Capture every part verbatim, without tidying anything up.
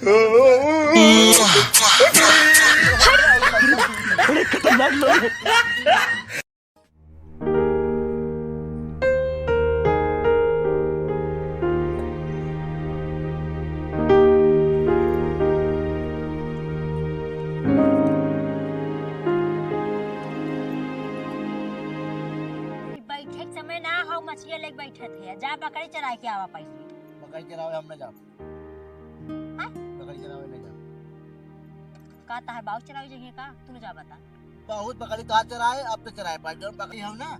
बड़े खतरनाक लोग हैं। बैठे के समय ना हो, मछिया लेके बैठत है। जा बकरी चराए के आवा पहिले। बकरी चरावे हम ना जाब। हाँ? बकरी चरावे ना जाब। का तहार बाऊ चरावे जइहे का? तू ना जा बता। बहुत बकरी का चराए, अब तो चराए पाए। जौन बकरी हो ना,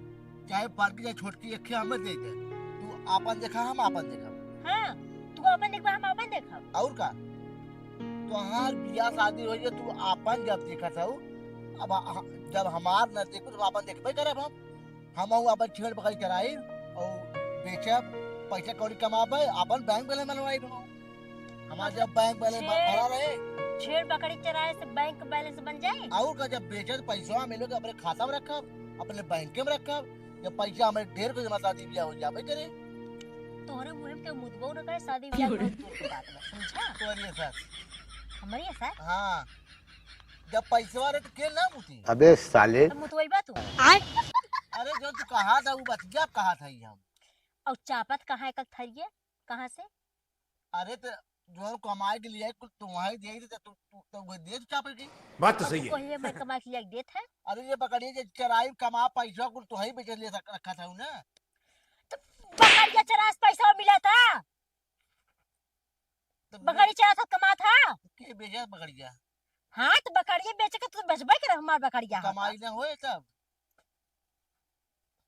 चाहे बड़की चाहे छोटकी, एक हमें दे दे। तू आपन देखा, हम आपन देखा। हाँ, तू आपन देखबा, हम आपन देखब। और का? तोहार बियाह शादी होई है, तू आपन जब देखत हऊ, अब ह-, जब हमार न देखू, तो आपन देखबे करब हम। हमहू आपन छेड़ बकरी चराई और बेचब, पैसा कौड़ी कमाबे, आपन बैंक बैलेंस बनवाई हम। हमार जब बैंक बैलेंस ब-, छेड़, भरा रहे। छेड़ बकरी चराए से बैंक बैलेंस बन जाए? और का, जब बेचब तो पैसा हम लोग अपने खाता में रखब, अपने बैंक में रखब। जब पैसा हमें ढेर को जमा शादी बियाह हो जाबे करे। तोहरे मुँह में केहू मुतबो न करे, शादी बियाह बहुत दूर की बात बा, समझा? तोहरे साथ। हमारे साथ? हाँ। जब पैसवा रहे तो के ना मुती? अबे साले। तो मुतवैबा तू। अरे जो तू कहा था वो बतिया कहा था ही हम। और चापत कहाँ है कल थरिये? कहाँ से? अरे तो जो कमाई के लिए कुल तुम्हारे दे दे तो तू तो वो दे चापत की। बात तो और सही तू है। कहिए मैं कमाई के लिए देत है? अरे ये बकरिया जे चराई कमा पैसा कुल तुम्हारे बेच ले सक-, रखा था ना। तो बकरिया चरास पैसा मिला था? तो बकरी चरात कमात हा? के बेचा बकरिया? हाँ, तो बकरिया बेचे के तो बचबे करे हमार बकरिया हा। कमाई ना होए तब?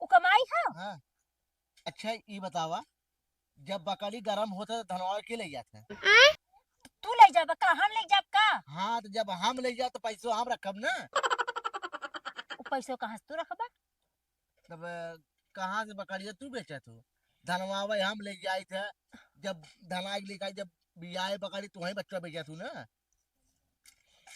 उ कमाई हा? हाँ। अच्छा, ई बतावा, जब बकरी गरम होत है, तो धनवा के ले जात है? तू ले जाबा का? हम ले जाब का? हाँ, तो जब हम ले जाब, तो पैसो हम रखब ना। उ पैसो कहाँ से तू रखबा? तब कहाँ से बकरिया तू बेचत हो? धनवावे हम ले जाइत है, जब धनाई के ले जाई, जब बियाए बकरी तू वहीं बच्चा बेचत हो ना।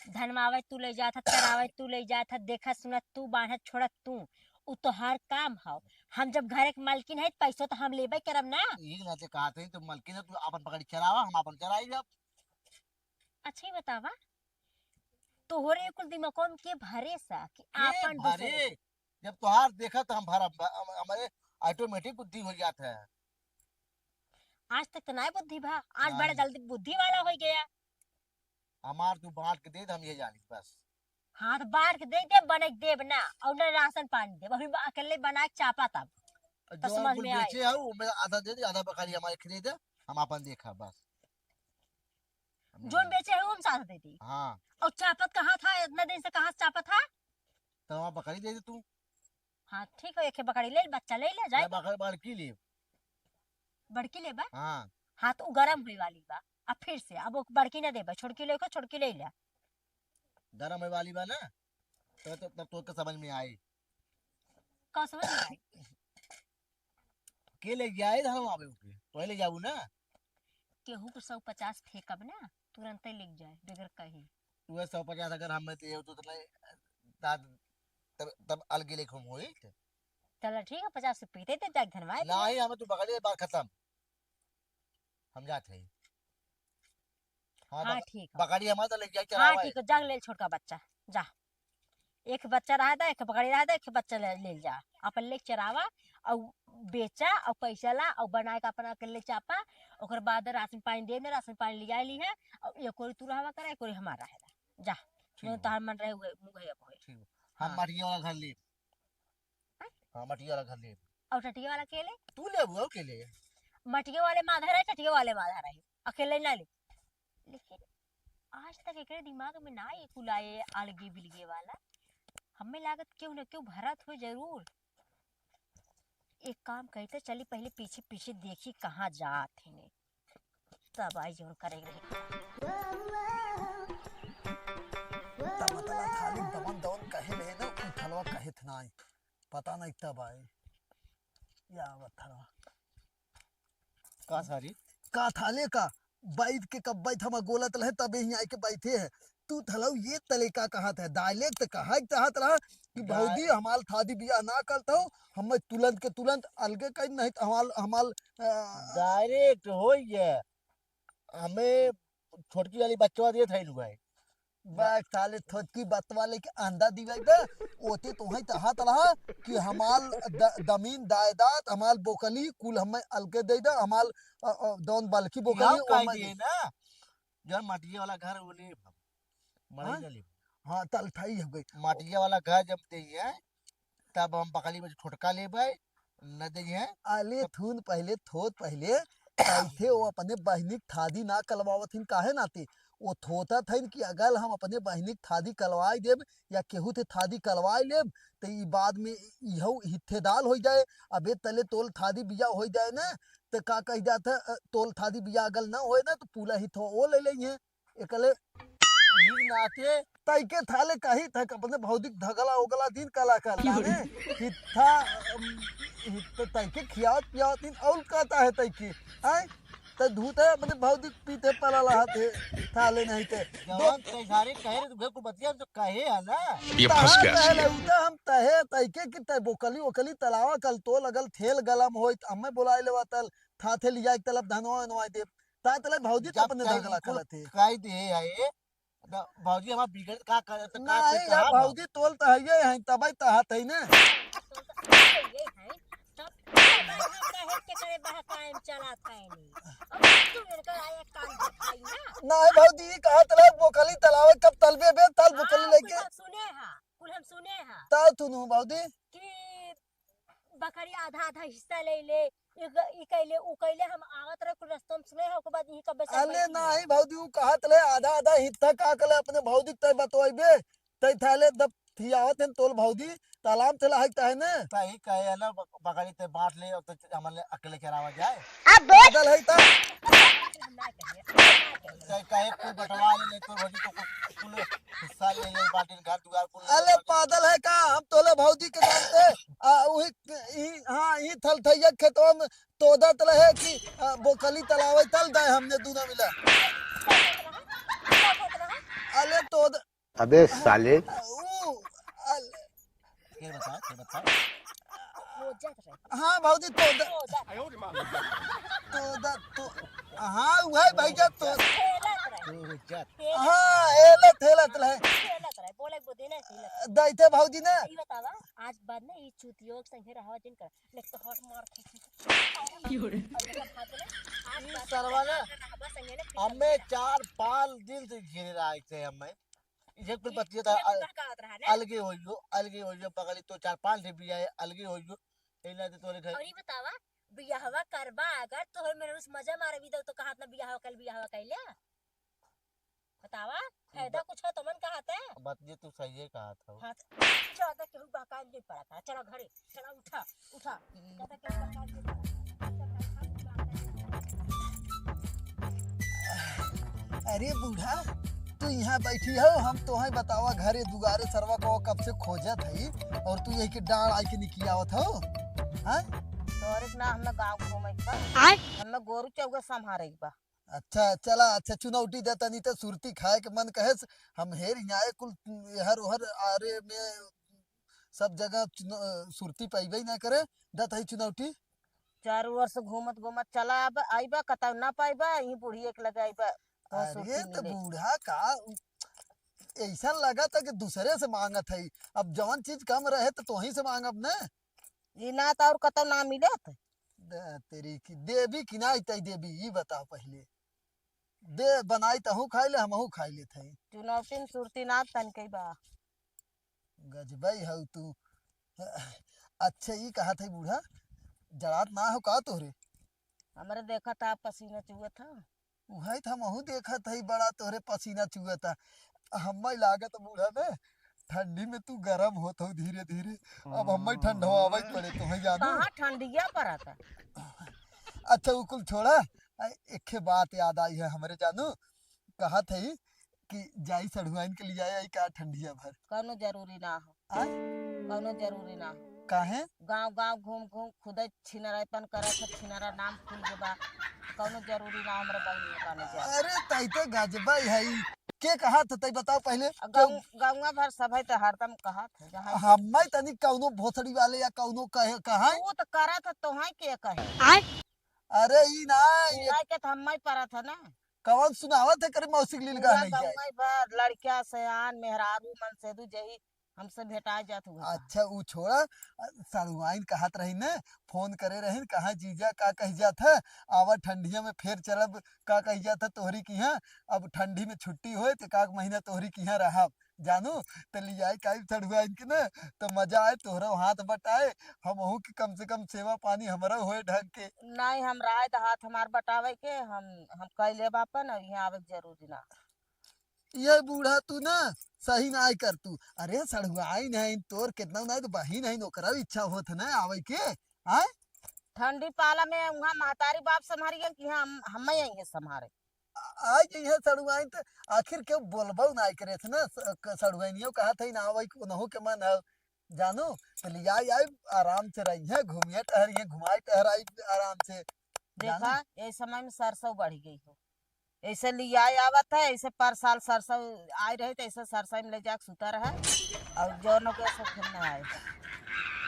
धनवावे तू ले जात है, चरावे तू ले जात है, देखत सुनत तू, बांधत छोड़त तू, उ तोहार काम हौ। हम जब घरे के मालकिन है, पैसो तो हम लेबे करब ना। यही ना ते कहत है, तू मालकिन है, तू अपन बकरी चरावा, हम अपन चराई जब। अच्छा ही बतावा, तोहरे कुल दिमाग कौन के भरे सा कि के आपन भरे? दूसरे जब तोहार देखा तो हम भरब, हम-, हमारे ऑटोमेटिक बुद्धि हो जात है। आज तक तो नाय बुद्धि भा, आज बड़ा नाय। जल्दी बुद्धि वाला हो गया। हमार तू बांट के दे दे, हम ये जानी बस। हाँ, तो बांट के दे दे, बने के देब ना, और ना राशन पानी देब, अभी बा-, अकेले बना के चापा तब, तो जो समझ कुल में आए। बेचे हऊ, ओमे आधा दे दे, आधा बकरी हमारे खरीदे, हम अपन देखा बस। जोन बेचे है, हम साथ दे दी। हाँ। और चापत कहाँ था इतना दिन से, कहाँ से चापत था? तो वहाँ बकरी दे दे तू। हाँ, ठीक है, एक बकरी ले, बच्चा ले ले, जाए। मैं बकरी बड़की ले। बड़की लेबा? हाँ। हाँ, तो उ गरम होए वाली बा। अब फिर से, अब वो बड़की ना देबा, छोटकी लेखो, छोटकी ले ले। गरम होए वाली बा ना, तो, तो, तब तो के समझ में आई। का समझ में आई? के ले जाए धनवा आवे ओके, तो ले जाऊ ना। केहू के सौ पचास फेंकब ना, तुरंते लेके जाए, बगैर कहे। उहे सौ पचास अगर हमें दे हो तो, तो नहीं, ता-, तब, तब अलगे लेके हम होई। चला ठीक है, पचास रुपये दे दे, जाके धनवाए दे। नहीं, हमें तू बकरी बार खत्म। हम जात है। हाँ, हाँ, बक-, ठीक है। बकरी हमारे तो ले जाए, हाँ, चरावा ठीक है। है, जा ले छोटका बच्चा, जा। एक बच्चा रहा था, एक बकरी रहा था, एक बच्चा ले, ले जा। अपन ले चरावा, और बेचा, और पैसा ला, और बनाए के अपना अकेले चापा, ओकर बाद राशन पानी दे में, राशन पानी ले जाए ली है, और एक कोरी तू रहवा करे, एक कोरी हमारा है। जा, ठीक जो है। तोहार मन रहे, उहे, उहे, उहे। ठीक है। हम हाँ। मटिया वाला घर ले। हाँ, मटिया वाला घर ले। और टटिया वाला के ले? तू लेबू और के ले? मटिया वाले माधा रहे, टटिया वाले माधा रहे, अकेले ना ले। लेकिन आज तक एकरे दिमाग में ना ये कुल आए अलगे बिलगे वाला। हमें लागत केहू न केहू भरत हो जरूर। एक काम करते, चली पहले पीछे पीछे देखी कहाँ जात है ने। तब आई जौन करे के रही। तब मतलब खाली दमन दमन कहे रहे ना, उठलवा कहे थे ना आई। पता नहीं तब आई। या अवत हरवा। का सारी? का थाले का? बैठ के कब बैठ हम गोलत रहे, तब यहीं आके बैठे है। तू थलऊ ये तले का कहत है? Dialect कहा चाहत रहा कि डाय- भौजी हमाल शादी बियाह ना करत हो, हमें तुरंत के तुरंत अलगे कर, नहीं तो हमाल, हमाल, अ, Direct होई है। हमें छोटकी वाली बचवा देत है लुगाई। बस साले थोतकी बतवा लेके अंडा दिवाई बे, ओते तोहई तहा तलहा कि हमाल द-, दमीन दायदाद, हमाल बोकली, कुल हमें अलगे दे दे, हमाल, अ, अ, दौन बलकी बोकली, इहाँ काई ओमे दिए ना, जौन माटिया वाला घर वो ले, मड़ई हाँ? ना ले। हाँ, तल थाई हो गई। माटिया वाला घर जब देइहैं, तब हम बकली में से छोटका लेबै, न देइहैं। अले तब थून पहिले, थोत पहिले, कैसे वो अपने बहिनी के थादी ना कलवावत हिन, काहे नाते? वो थोता थइन कि अगर हम अपने बहिनी के थादी कलवाई देब या केहू थे थादी कलवाई लेब, त ई बाद में इहौ हिस्सेदार होई जाए। अबे तले तोल थादी बिया होई जाए ना, त का कही जात है, अ, तोल थादी बिया अगर ना होए ना, त पूला हित हो, वो ले लेइहैं। एकले ई नाते तैके थाले कही था कि अपने भौजी के धगला उगला दिन कला कला ने हित्था, अम, हित्था तैके खियावत पियावत दिन और कहता है तैके, हैं? त धूत है अपने भौजी के पीते पला लहत है, थाले नहीं ते। जवान तै सारे कहे रे, तुझे को बतिया तो कहे है ना। ये तहाँ फंस गया। तहे ले उते हम तहे तैके कि तै बोकली ओकली तलावा कल तो लगल थेल गलम होई, त हमें बुलाए लेवा तल, था थे लिया एक तलब धनवा वनवा दे। ता तले भौजी त जब अपने तक धगला कुल कलत है। कह दे है, त भौजी हमार बिगड़ का करत, का नहीं, से यार, कहा बा? भौजी तोल त हइये हैं, तबई त हाथ है ना। तोल त हइये हैं, तब तब हम कहे के करे बहकाएम चलात है नहीं। अब तू इनका आए कान भर खाई ना। नहीं भौजी, ई कहा तले बोकली तलावे कब तलबे बे, तल बोकली हाँ, लेके। कुल हम सुने हाँ, कुल हम सुने हाँ। ता तू नु भौजी। कि बकरी आधा आधा हिस्सा ले ले, ई ग-, ई कैले, ऊ कैले, हम आवत रहे, कुल रस्ता में सुने हैं, ओकर बाद यही कब्बे से अले बैठी नहीं है। भौजी, ऊ कहत ले आधा आधा हिस्सा का कले अपने भौजी के तय बतवाइबे, तय थाले दब थियावत हैं तोल भौजी, तालाब थेला है तय ने। तही कहे है ना, ब-, बकरी ते बांट ले, और तो हमन ले अकेले चरावा जाए। अब बे- पागल है ता। हम ना कहे, हम ना कहे। तय कहे कुल बंटवा ले, ले तो भौजी तो कुल, कुल हिस्सा ले ले, बांट ले, घर दुआर कुल ले अले ले। पागल है का? हम तोले भौजी के जानते, आ, वही, ई, हाँ, ई थलथैया खेतवा में तोदत रहे कि, आ, बोकली तलावे तल दाए हमने दूनो मिला। अले तोद-, अबे साले। ऊ, अले। फिर बताओ, फिर बताओ। खोजत रहे। हाँ, भौजी, तोद-, खोजत। तोदत, तो, हाँ, वही भैया, तो-, खेलत रहे। खोजत। हाँ, हेलत, हेलत रहे। खेलत रहे। बोले, बोले ना, खेलत रहे। दैते भौजी ने। ई बतावा, आज बाद में ई चूतियों के संगे रहावा जिन कर। ले तो हट मार खींची। क्यों रे? और जब हाथ में, आज ई बात सरवा ना, हमें चार पाँच दिन से घेरे रहा है इसे हमें। ये कुल ये, बतिया था, ये अल-, बहकावत रहा ना? अलगे होइयो, अलगे होइयो, बगली तो चार पाँच ठे बिया है, अलगे होइयो। यही ना तो तोरे घर। और ये बतावा, बियाहवा करबा अगर तोहर मेहरारू से मजा मारबी दो तो कहात ना बियाहवा कल बियाहवा कैले? बतावा, फायदा कुछ हो तो मन कहा थे? बात ये तू सही है कहा था। हाँ, तो चलो, तो केहू बहकाए नहीं पड़ा था। चलो घरे, चलो उठा, उठा। हम्म। कहता केहू बहकाए नहीं पड़ा था। अरे बूढ़ा, तू यहाँ बैठी हो, हम तोहे बतावा घरे दुआरे सरवा को कब से खोजत हई और तू यही के डांड़ आई के निकियावत हो, हाँ? तोरे के ना हमें गाँव घूमे के बा। आय? हमें गोरू चौगा संभारे के बा। अच्छा, चला, अच्छा, चुनौटी दे तनी त सुरती खाए के मन कहे से, हम हेर हियाए कुल एहर ओहर आरे में सब जगह चुन-, सुरती पाइबे ही ना करे, दत हई चुनौटी। चार वर्ष घूमत घूमत चला अब आइबा, कतौ ना पाइबा, यही बुढ़िए के लगे आइबा, तो अरे सुरती त मिले। बूढ़ा का उ-, ऐसा लगा था कि दूसरे से मांगत हई, अब जवन चीज कम रहे त तोही से मांगब ना। ई ना त और कतौ ना मिलत। दे तेरी की देवी की ना तई देवी, ई बताओ पहिले। दे बनाई तहू खाई ले, हमहू खाई लेत हई। चुनौती में सुरती ना तनकई बा। गजबई हऊ तू। अच्छा, ई कहा था बूढ़ा, जड़ात ना हो का तोहरे? हमरे देखा था पसीना चुआ था। उहई त हमहू देखत हई, बड़ा तोहरे पसीना चुअता। हम्मे लागत बूढ़ा ने, ठंडी में तू गरम होत हऊ धीरे धीरे। अब हम्मे ठंडवा आवत पड़े तोहे जानू। कहाँ ठंडिया पड़ता? अच्छा, उ कुल छोड़ा। आ, एखे बात याद आई है हमरे जानू। कहत हई कि जाई सढ़ुआइन के लियाए आई का ठंडिया भर। कौनो जरूरी ना हो। आय? कौनो जरूरी ना हो। काहे? गाँव गाँव घूम घूम खुदे छिनरापन करत है, छिनरा नाम खुल के बा। कौनो जरूरी ना हमरा बहिनी में कहने जाए। अरे, तई तो गजबा है। के कहा था, तई बताओ पहले। आ, गाँव, गाँवा भर सब है तो हरदम कहा था, जहाँ हम्मे तनी कौनो भोसड़ी वाले या कौनो कहे, कहे? वो तो करा था, तोहे के कहे? आय? अरे, ई ना, ई ये ना के तो हम्मे परत है ना। कवन सुनावत है करे मौसी के लील पूरा गाना जाए। गंवई भर लड़किया सयान मेहरारू मन से दू जही हमसे भेटाए जात हुआ। अच्छा, ऊ छोड़ा, अ, सड़ुआइन कहत रही न, फोन करे रही न, कहा, "जीजा, का कही जात है? आवा ठंडिया में फेर चलब, का कही जात है तोहरी किहाँ? अब ठंडी में छुट्टी होए, त एकाक महीना तोहरी किहाँ रहब, जानू?" त लियाई काई सड़ुआइन के न, त मजा आए, तोहरा हाथ बटाए, हमहू के कम से कम सेवा पानी हमरा होए ढंग के। नहीं, हम राय द हाथ हमार बटावे के, हम, हम कई लेब आपन, अब यहाँ आवे के जरूरी ना। ये बूढ़ा तू ना सही नाय कर तू। अरे सड़ुआइन है, तोर कितना नाय तो बहिन है, ओकरा भी इच्छा होत है ना आवे के। आय? ठंडी पाला में उहाँ महतारी बाप संभारियन कि हम, हमें यहीं संभारे। आ, आ जइहे सड़ुआइन त आखिर क्यों बोलबो नाय करे थे ना, स-, क-, सड़ुआइनियो कहत है ना आवे के, उनहु के मन है। जानू, त लियाई आई, आराम से रहिहे, घूमिए टहरिए, घुमाई टहराई आराम से। जानू? देखा, ये समय में सरसों बढ़ गई हो। ऐसे लियाई आवत है, ऐसे पर साल सरसों आई रही, त ऐसे सरसों में ले जाके सुता रहे, और जौन के ऐसे फिर न आए।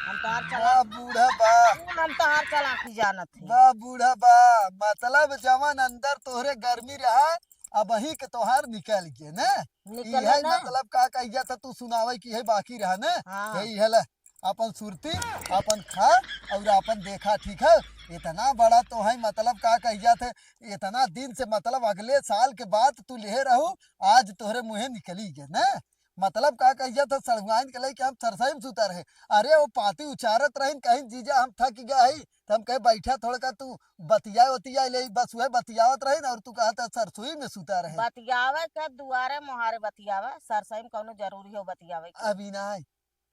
हम तोहार बा चला बूढ़ा बा। हम तोहार चालाकी जानत है। बा बूढ़ा बा, मतलब जवन अंदर तोहरे गर्मी रहा, अबही के तोहार निकल गए ना। निकले इहे ना। मतलब का कहिया था तू सुनावे कि है बाकी रहा ना। हाँ। यही है ले, अपन सुरती, अपन खा और अपन देखा, ठीक है? इतना बड़ा तो है, मतलब का कहिया थे, इतना दिन से, मतलब अगले साल के बात तू लिहे रहू, आज तोहरे मुँहे निकली गए ना। मतलब का कहिया था, सड़ुआइन के लइके हम सरसई में सुता रहे। अरे वो पाती उचारत रहिन, कहिन, "जीजा हम थक गए ही।" त हम कहे, "बैठा थोड़का तू बतिया वतिया ले।" बस वह बतियावत रहिन और तू कहा था सरसोई में सुता रहे। बतियावे के दुआरे मुहारे बतियावे, सरसई में कौनो जरूरी हो बतियावे के? अभी ना,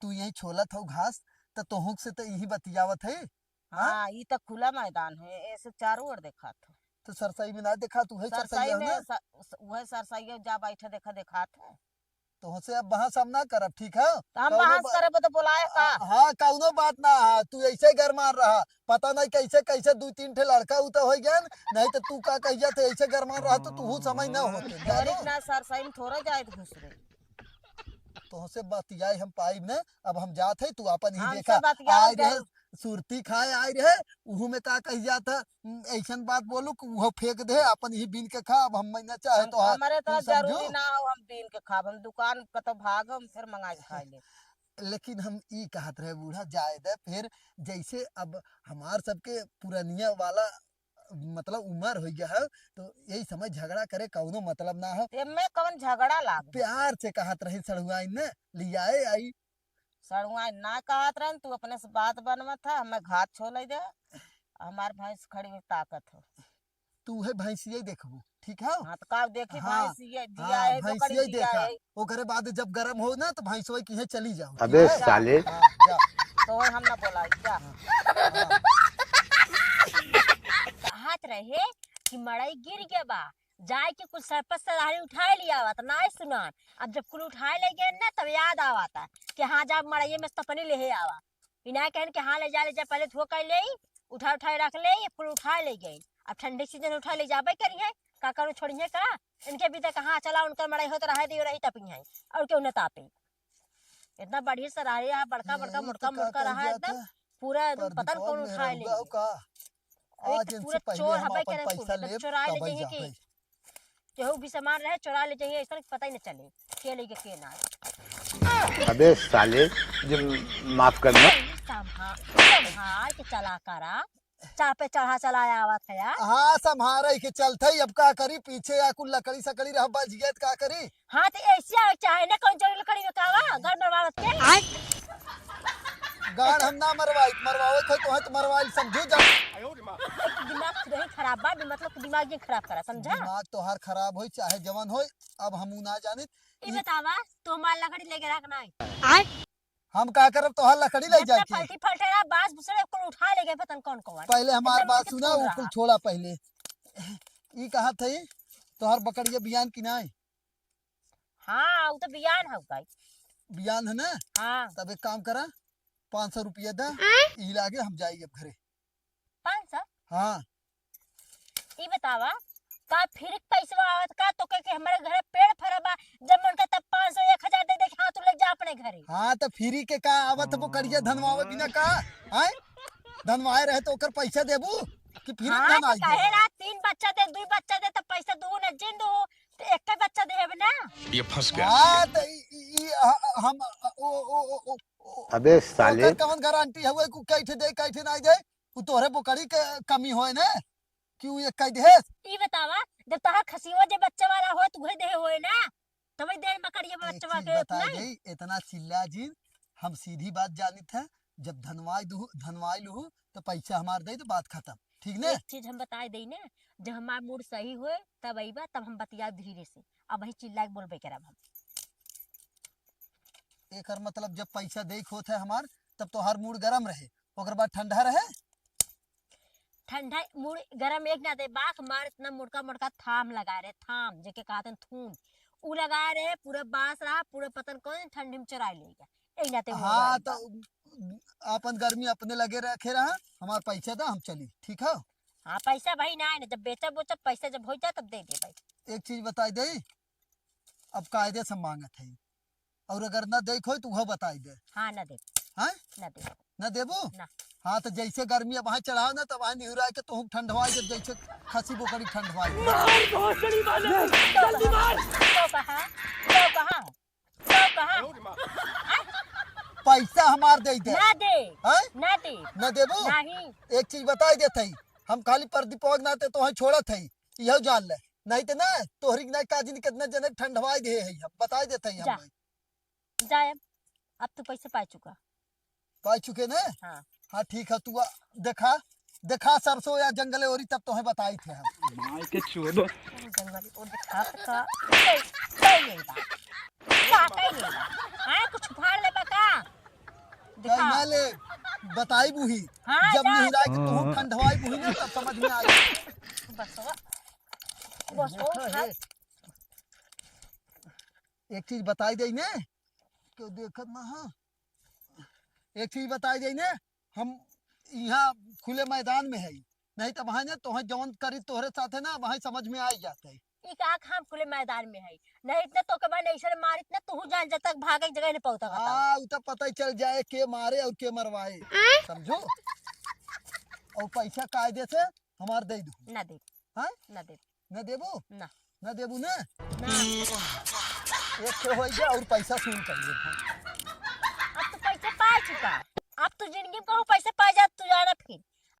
तू यही छोलत हो घास, त तोहुक से त यही बतियावत है। हाँ? हाँ, ई त खुला मैदान है, ऐसे चारों ओर देखात हो। तो सरसई में ना देखा तू है, सरसई सरसई है में ना? स-, स-, उहे सरसई है, जा बैठे देखा देखात है। तोहसे अब बहस हम ना करब, ठीक है? त हम कौनो बहस बा-, करब त बोलाए का? आ, हाँ, कौनो बात ना है, तू ऐसे गरमान रहा, पता नहीं कैसे कैसे दू तीन ठे लड़का उ तो हो गया, नहीं तो तू का कहिया थे ऐसे गरमान रहा तो तू समझ ना होते, तोरे जानू? इतना सरसई में थोड़ा जाए घुस रे। तोहसे बतियाए हम पाइब न, अब हम जात है, तू अपन ही हमसे देखा। बतियाओ आए रहे, जरूर। सुरती खाए आए रहे, उहू में का कही जात है, उम, ऐसन बात बोलू कि उहो फेंक दे, अपन ही बीन के खा, अब हम ना चाहे हम, तो हाँ, हमारे तू तरह समझू? जरूरी ना हो हम बीन के खाब, हम दुकान कतो भागम, फिर मंगा के खाए ले। लेकिन हम ई कहत रहे बूढ़ा, जाए दे, फिर जैसे अब हमार सबके पुरनिया वाला मतलब उमर हो गया है, तो यही समय झगड़ा करे कौनो मतलब ना हो। एमे कौन झगड़ा लाग? प्यार से कहत रही सड़ुआइन न, लियाए आई। सड़ुआइन ना कहत रहन, तू अपने से बात बनवत है, हमें घात छोले दे, हमार भैंस खड़ी हुई ताकत हो। तू है भैंसिया देखबू, ठीक है? हाँ, तो का देखी हाँ, भैंस ये दिया हाँ, है, भैंस बकरी ये दिया देखा। है। ओकरे बाद जब गरम हो ना, तो भैंस वही किहे चली जाओ, अबे ठीक है? साले। हाँ, जा। तो हम ना बोलाई, जा। हाँ, हाँ। कहत रहे कि मड़ई गिर गया बा, जाए के कुछ सरपत सरारी उठाए लिया आवत, नाय सुनान। अब जब कुल उठाए ले गए ना, तब याद आवता कि हाँ, जा मड़ई में से तपनी लेहे आवा। इनाय कहन के हाँ, ले जा, ले जा, पहले धो कर ले, उठा, उठा रख ले, ये कुल उठा ले गई। अब ठंडी सीजन उठा ले जाबे करी है, का करूँ, छोड़िए का? इनके भी तो कहाँ चला, उनकर मड़ई होत रहे दियो रही तपी है, और क्यों न तापे। इतना बढ़िया से रहे है, बड़का, बड़का, यही मोटका, तो का मोटका कही रहा जात एकदम, है, पूरा एकदम पता न प्रदीपवा कौन उठाए ले मेहररुआ हो गए। का? अरे आज तो इनसे पूरा पहले चोर हम हबे अपन करे पैसा कुल, एकदम लेब, चोराए ले तबै जाइए कि जाबे। केहू भी सामान रहे, चोरा ले जाइए, ऐसा पता ही न चले, के लेके के ना। अबे साले, जो माफ करना। संभाल, संभाल के चला करा, चापे चढ़ा चला आवत है यार। हाँ, संभारे के चलते ही अब का करी, पीछे या कुल लकड़ी सकड़ी रह बज गए त का करी? हाँ, तो ऐसे आवे चाहे ना, कौन जरूरी लकड़ी में का बा, घर मरवावत के? आय। गाड़ हम ना मरवाई, मरवावे थे तो है तो मरवाई, समझू जा। एक तो दिमाग खुद ही खराब बा, मतलब कि दिमाग ये खराब करा, समझा? दिमाग तोहार खराब होई, चाहे जवन होई, अब हमू ना जानित। ई ई बतावा, तू हमार लकड़ी लेके रख ना आई। आय। हम का करब तोहार लकड़ी ले इतना जाके? फलटी फलटे रहा, बांस बुसड़े कुल उठा ले गए, पता न कौन कौन। पहले हमार इतना बात मुंह सुना, फूल उ कुल रहा। छोड़ा पहले। ई कहा थे, तोहार बकरिया बियान की नाय? हाँ, उ तो बियान है भाई। बियान है ना? हाँ। तब एक काम करा, पाँच सौ रुपया दे, आय? ई लागे हम जाई अब घरे। पाँच सौ? हाँ। ई बतावा, का फिर पैसवा आवत का तो के, के हमारे घरे पेड़ फरा बा, जब मन का तब पाँच सौ, एक हजार दे दे कि हाँ, तू ले जा अपने घरे। हाँ, तो फ्री के का आवत, वो करिया धनवावे बिना का? आय? धनवाए रहे तो ओकर पैसा देबू कि फ्री हाँ, धन तो आई कहे देबू? रहा, तीन बच्चा दे, दुई बच्चा दे, तो पैसा दू न ये फंस गया। हाँ, तो ई, ई, ई, ह-, हम, ओ, ओ, ओ, ओ, ओ, अबे साले। ओकर कौन गारंटी हवे कि कैठे दे, कैठे नाहीं दे? उ तोहरे बोकड़ी के कमी होए ना कि उ ये कह देस। ई बतावा, जब तोहार खसियो जे बच्चा वाला होए, तू उहे देहे होए ना, तबे दे बकरिया एक बच्चा चीज के बता नहीं। दे, इतना चिल्ला जिन, हम सीधी बात जानित है, जब धनवाई दुहु, धनवाई लुहु, तो पैसा हमार दे, तो बात खत्म, ठीक ने? एक चीज हम बताए दई ने, जब हमार मूड सही होए, तब अइबा, तब हम बतियाब धीरे से। अबहीं चिल्ला के बोलबे करब हम। एकर मतलब जब पैसा दे के होत है हमार, तब तोहार मूड गरम रहे, ओकर बाद ठंडा रहे। ठंडा मूड गरम एक ना दे, बाक मार इतना मोटका मोटका थाम लगा रहे, थाम जेके कहते हैं थूम, उ लगा रहे, पूरा बांस रहा, पूरा पतन कौन ठंडी में चुराई ले गया, एक नाते वो हाँ, लगा तो आपन गर्मी अपने लगे रखे रहा, हमार पैसा दा, हम चली, ठीक है? हाँ, पैसा भाई ना है ना, जब बेचब बेचब पैसा जब हो जाए तब दे दे भाई। एक चीज बताई दे, अब कायदे से मांगत है, और अगर ना देख होई तो वह बताई दे। हाँ, ना दे। हाँ? ना दे। ना देबू? ना। हाँ, तो जैसे गर्मी अब वहाँ चढ़ाओ ना, तब वहाँ निहुरा के तोहू ठंडवाई दे, जैसे खसी बोकड़ी ठंडवाई दे। मार भोसड़ी वाले, जल्दी मार। तो कहा, तो कहा, तो कहा। पैसा हमार दे दे। ना दे। हाँ? ना दे। ना देबू? नहीं। एक चीज बताई देत हई, हम खाली प्रदीपवा के नाते तोहे छोड़त हई, इहो जान ले, नहीं तो ना तोहरी के ना का जानी कितना जने ठंडवाई दे है, हम बताई देत हई हम जा। भाई। जाए, अब तू पैसे पाए चुका। पाए चुके ने? हाँ। हाँ, ठीक है, तू आ, देखा, देखा सरसों या जंगले ओरी, तब तोहे बताई थे हम। माई के चोदो। जंगल और दिखा का, कई, कई नहीं बा। का कई नहीं बा? हाँ, कुछ फाड़ ले बा का? कई दिखा। ना ले, बताई बूही। हाँ, जब जा। निहुराई के तू ठंडवाई बूही ना, तब समझ में आई। बस हो। बस हो, देखा है। एक चीज बताई दे ने, क्यों देखत ना हा? एक चीज बताई दे ने, हम यहाँ खुले मैदान में है, नहीं तो वहाँ ने तोहे जवन करी तोहरे साथे ना, वहाँ समझ में आ ही जाते है। ई का हम खुले मैदान में है, नहीं इतना तो के बने ऐसे मारित ना, तू जान जब तक भागे के जगह नहीं पहुँचा। हाँ, उ तो पता ही चल जाए के मारे और के मरवाए, आय? समझो? और पैसा कायदे से हमार दे दू। ना दे। हाँ? ना दे। ना देबू? ना। ना देबू ना? ना। एक ठे हो गया और पैसा सुन कर ले। अब तू पैसे पा चुका, अब तू जिंदगी में कहूँ पैसे पा जा, तू जाना फिर।